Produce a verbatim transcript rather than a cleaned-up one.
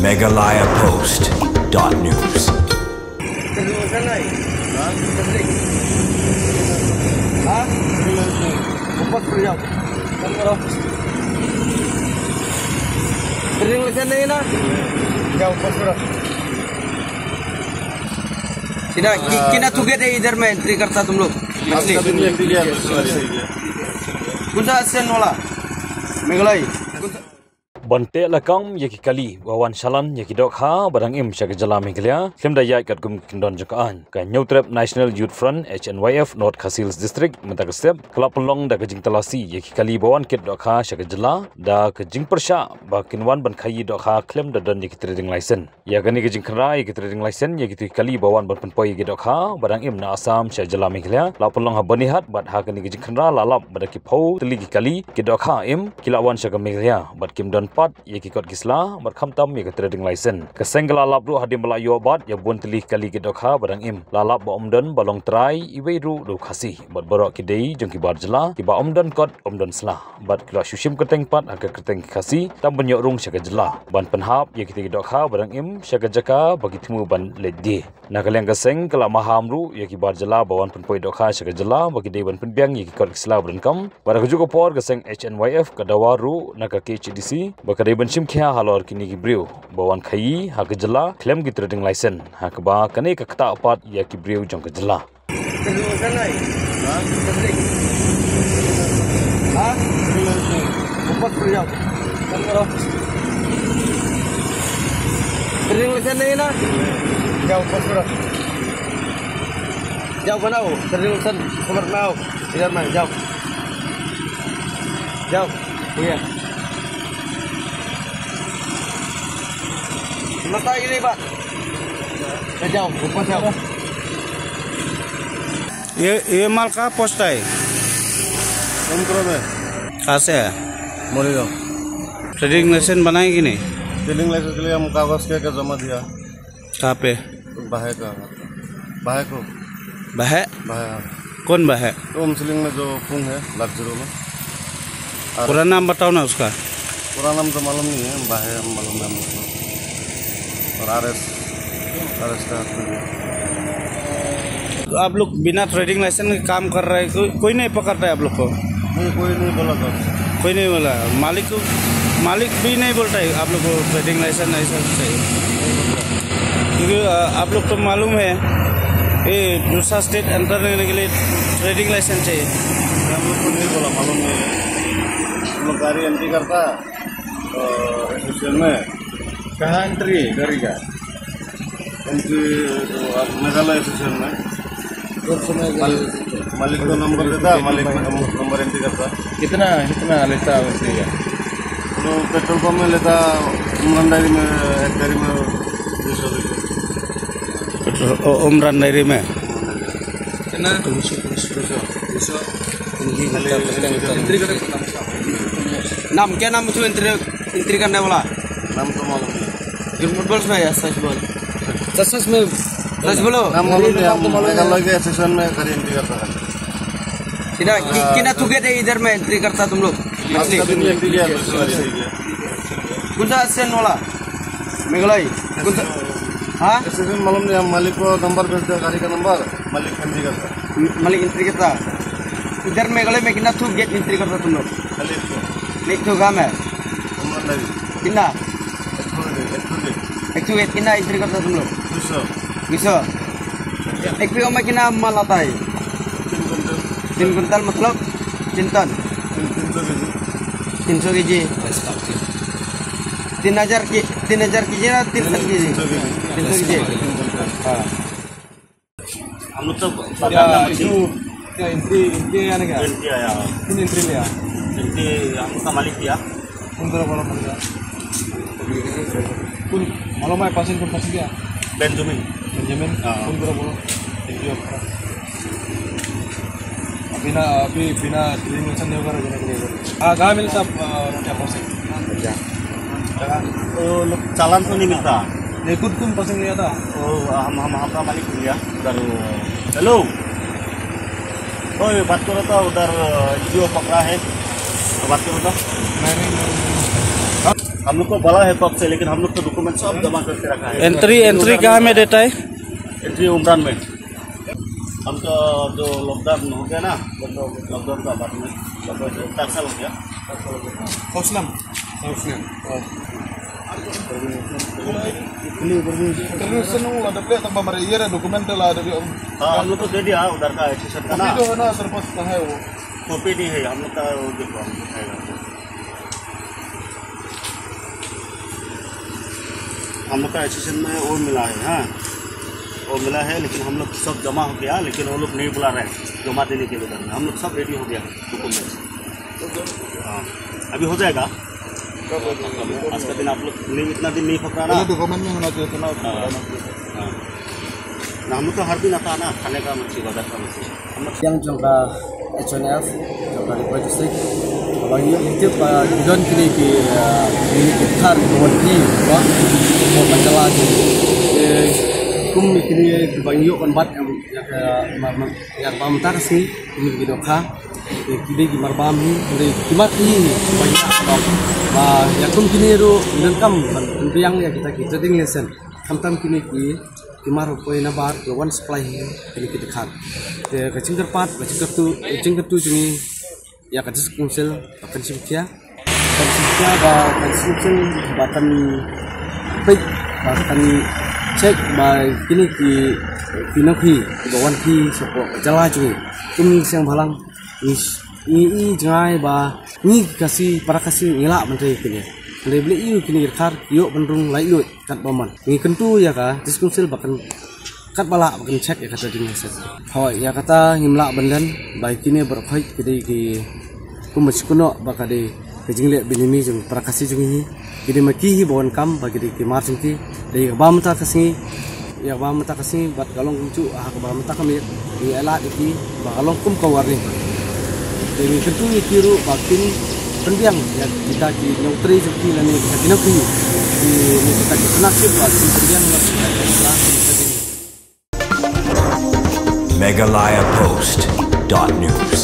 Meghalaya Post dot news. Ban teh lakam ïa ki kali ba wan shalan ïa ki dohkha ba dang im sha ka jylla Meghalaya, khlem da ïaid katkum ki kyndon jong ka aiñ. Ka Hynñiewtrep National Youth Front, H N Y F, North Khasi Hills District mynta ka step ka la pynlong da ka jingtalasi ïa ki kali ba wan kit dohkha sha ka jylla da ka jingpyrshah ba kin wan ban khaïi dohkha khlem da don ïa ki trading license. Ïa kane ka jingkhynra ïa ki trading license ïa kito ki kali ba wan ban pynpoi ïa ki dohkha ba dang im na Assam sha jylla Meghalaya la pynlong ha Byrnihat, bad ha kane ka jingkhynra la lap ba da ki phew tylli ki kali ki dohkha im ki la wan sha ka Meghalaya bad kim don pat ïa ki kot ki sla bad khamtam ïa ka trading license. Ka seng ka la lap ruh hadien ba la ïoh bat ïa bun tylli ki kali ki dohkha ba dang im, la lap ba ym don ba long trai iwei ruh da u Khasi bad baroh ki dei jong ki bar jylla kiba ym don kot ym don sla. Bad ki la shu shim kyrteng pat ha ka kyrteng ki Khasi tam ban ïoh rung sha ka jylla ban pynhap ïa kita ki dohkha ba dang im sha ka jaka ba ki thmu ban leit die. Na ka liang ka seng ka la maham ruh ïa ki bar jylla ba wan pynpoi dohkha sha ka jylla ba ki dei ban pynbiang ïa ki kot ki sla ba donkam. Bad ha kajuh ka por ka seng H N Y F ka dawa ruh na ka K H A D C ba ka dei ban shim khia halor kine ki briew ba wan khaïi ha ka jylla khlem ki trading license, ha kaba kane ka ktah pat ïa ki briew jong ka jylla. जाओ बनाओ, ट्रेडिंग लाइसेंस समझ में आओ, इधर में जाओ, जाओ, भैया। बताइए नहीं बात। ए, जाओ, ऊपर जाओ। ये, ये माल कहाँ पहुँचता है? उमकरो में। कहाँ से है? मोरीगांव। ट्रेडिंग लाइसेंस बनाए कि नहीं? ट्रेडिंग लाइसेंस के लिए हम कागज के, के जमा दिया। कहाँ पे? बाहे का। बाहे को। बाहे? बाहे, हाँ। कौन बाहे? तो उमसलिंग में जो पुंग है, लाख जीरो में। और पूरा नाम बताओ ना उसका। पूरा नाम तो मालूम नहीं है, बाहे हम मालूम है हमको। और आर एस, आर एस का हाथ में है। तो आप लोग बिना ट्रेडिंग लाइसेंस के काम कर रहे हैं, कोई, कोई नहीं पकड़ता है आप लोग को? नहीं, कोई नहीं बोला था। कोई नहीं बोला। मालिक को, मालिक भी नहीं बोलता है आप लोग को ट्रेडिंग लाइसेंस ऐसा चाहिए? क्योंकि, अ, आप लोग को मालूम है, ये दूसरा स्टेट एंटर करने के लिए ट्रेडिंग लाइसेंस चाहिए। हम लोग को नहीं बोला, मालूम नहीं है। हम लोग गाड़ी एंट्री करता, अ, एसोसिएशन में। कहाँ एंट्री है गाड़ी का? एंट्री, अ, मेघालय एसोसिएशन में। मालिक, मालिक को नंबर देता, मालिक नंबर, नंबर एंट्री करता। कितना, कितना लेता है एंट्री का? तो पेट्रोल पंप में लेता, उमरान डायरी में, एक गाड़ी में दो सौ रुपये। पेट्रोल, ओ, उमरान डायरी में? कितना? दो सौ, दो सौ। दो सौ। एंट्री करता। नाम, क्या नाम है तू एंट्री, एंट्री करने वाला? नाम तो मालूम नहीं। झूठ मत बोल, सुना यार, सच बोल। सच, सच में। सच बोलो। नाम मालूम नहीं, हम मेघालय के एसोसिएशन में गाड़ी एंट्री करता है। किना, कि-, किना थू गेट है इधर में एंट्री करता तुम लोग? मछली। आपका भी नहीं एंट्री किया, दूसरी गाड़ी एंट्री किया। कौन सा एसोसिएशन वाला? मेघालय। कौन सा? हाँ? एसोसिएशन मालूम नहीं, हम मालिक को नंबर भेजते हैं, गाड़ी का नंबर। मालिक एंट्री करता। म-, मालिक एंट्री करता। इधर मेघालय में कितना थू गेट एंट्री करता तुम लोग? खाली एक ठो। एक ठो गांव में? हम लोग नहीं। कितना? एक ठो गेट, एक ठो गेट। एक ठो गेट कितना एंट्री करता तुम लोग? दो सौ। दो सौ। एक ठो में कितना माल आता है? तीन कुंटल। तीन कुंटल मतलब? तीन टन? तीन, तीन सौ केजी। तीन सौ केजी। तीन हजार के, तीन हजार केजी ना तीन सौ केजी? तीन सौ केजी। तीन सौ केजी। हाँ। हम लोग तो पता क्या ना, इशू, क्या एंट्री, एंट्री आने का? एंट्री आया। कौन एंट्री लिया? एंट्री हम लोग का मालिक किया। कौन तरह वाला मालिक है? कौन मालूम है, पर्सन कौन पर्सन क्या? बेंजामिन। बेंजामिन? हाँ। कौन तरह बोलो? एनजीओ का। बिना, अभी बिना ट्रेनिंग में नहीं होगा, बिना ट्रेनिंग में। हाँ, कहाँ मिलता, अ, क्या पर्सन? अच्छा। वो लोग चालान तो नहीं मिलता। नहीं, खुद कौन पर्सन लिया था? वो हम, हम, हमारा मालिक लिया। उधर, हेलो। ओए, बात करो तो, उधर, अ, जो पकड़ा है, तो बात करो तो। नहीं, नहीं, नहीं। हम लोग को बोला है कब से, लेकिन हम लोग तो डॉक्यूमेंट सब जमा करके रखा है। एंट्री, एंट्री कहाँ में देता है? एंट्री उमरान में। हम तो जो लॉकडाउन हो गया ना, लॉकडाउन का बाद में, लगभग चार साल हो गया। हौसला। International ada plate tambah mara iya dah dokumen tu lah ada dia. हाँ, हम लोग को दे दिया उधर का एसोसिएशन का ना। Tapi tu ना सरपंच कहाँ है वो? कॉपी नहीं है, हम लोग का वो देखो, हम लोग खाएगा। हम लोग का एसोसिएशन में वो मिला है, हाँ, वो मिला है, लेकिन हम लोग सब जमा हो गया, लेकिन वो लोग नहीं बुला रहे हैं जमा देने के लिए उधर में। हम लोग सब रेडी हो गया डॉक्यूमेंट्स। हाँ, अभी हो जाएगा। आज का दिन आप लोग नहीं, इतना दिन नहीं पकड़ा ना। पहले डॉक्यूमेंट में होना चाहिए था ना। हाँ। हाँ। ना, हम लोग तो हर दिन आता है ना, खाने का मच्छी, बाजार का मच्छी। Yang jong ka H N F, jong ka Ri Bhoi District, ba ngi ïoh tip ba ki don kine ki, ah, kine ki dkhar ki wan ki ba, ba ka jylla jong ngi. Eh, kum kine kiba ngi ïoh ban bat ïa ka, ma, ma, ïa ka ba mynta ka sngi, kum ki dohkha, eh, ki dei ki marbam hi, ki dei ki mar hi, ba ïa ka ba, ba ïa kum kine ruh ngi donkam ban pynbiang ïa kita ki trading license. Khamtam kine ki ki mar poi na bar ki wan supply hi kine ki dkhar. Te ka jingkyrpad, ka jingkyrtu, ka jingkyrtu jong ngi ïa ka District Council ba kan shim khia, kan shim khia ba kan shim khia ba kan peit ba kan check ba kine ki, ki nongkri kiba wan kri shapoh ka jylla jong ngi. Kum ngi seng bhalang ngi, ngi i jngai ba ngi Khasi, para Khasi ngi lah ban trei kine. Hynrei balei ïa kine ki dkhar ïoh ban rung laitluid. Katba mon ngi kyntu ïa ka District Council ba kan, katba lah ba kan check ïa kata ding ïa set. Hooid, ïa kata ngim lah ban len ba kine baroh khoit ki dei ki kum ba shu kynnoh ba ka dei ka jingleh bynmih jong para Khasi jong ngi. Ki dei ma ki hi ba wan kam ba ki dei ki mar jong ki. Dei kaba mynta ka sngi, ïa kaba mynta ka sngi bad ka long kumjuh ha kaba mynta ka miet, ngi ïa lad ïa ki ba ka long kum ka warning. Te ngi kyntu ïa ki ruh ba kin pynbiang ïa kita ki nongtrei jong ki lane kita ki nongkri, ki, ne kita ki partnership ba kin pynbiang ïa kita ki sla ki. Meghalaya Post dot news.